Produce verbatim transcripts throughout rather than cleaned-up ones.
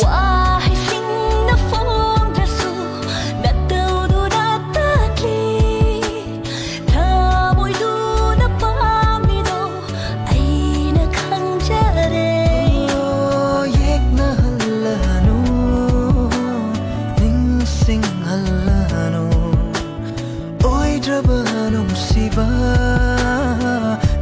ꯋꯥꯍꯩꯁꯤꯡꯅ ꯐꯣꯡꯗ꯭ꯔꯁꯨ ꯅꯇꯧꯗꯨꯅ ꯇꯥꯛꯂꯤ꯫ ꯊꯃꯣꯏꯗꯨꯅ ꯄꯥꯝꯃꯤꯗꯣ ꯑꯩꯅ ꯈꯪꯖꯔꯦ꯫ ꯑꯣ, ꯌꯦꯛꯅꯍꯜꯂꯅꯨ, ꯅꯤꯡꯁꯤꯡꯍꯜꯂꯅꯨ꯫ ꯑꯣꯏꯗ꯭ꯔꯕ ꯅꯨꯡꯁꯤꯕ,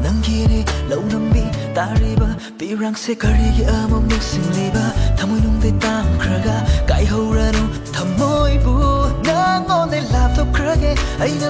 ꯅꯪꯒꯤꯅꯤ ꯂꯧꯅꯝꯕꯤ ꯇꯥꯔꯤꯕ ꯄꯤꯔꯥꯡꯁꯦ ꯀꯔꯤꯒꯤ ꯑꯃꯨꯛ ꯅꯤꯡꯁꯤꯡꯂꯤꯕ? ꯊꯃꯣꯏꯅꯨꯡꯗꯩ ꯇꯥꯡꯈ꯭ꯔꯒ ꯀꯥꯏꯍꯧꯔꯅꯨ ꯊꯃꯣꯏꯕꯨ꯫ ꯅꯪꯉꯣꯟꯗꯩ ꯂꯥꯞꯊꯣꯛꯈ꯭ꯔꯒꯦ ꯑꯩꯅ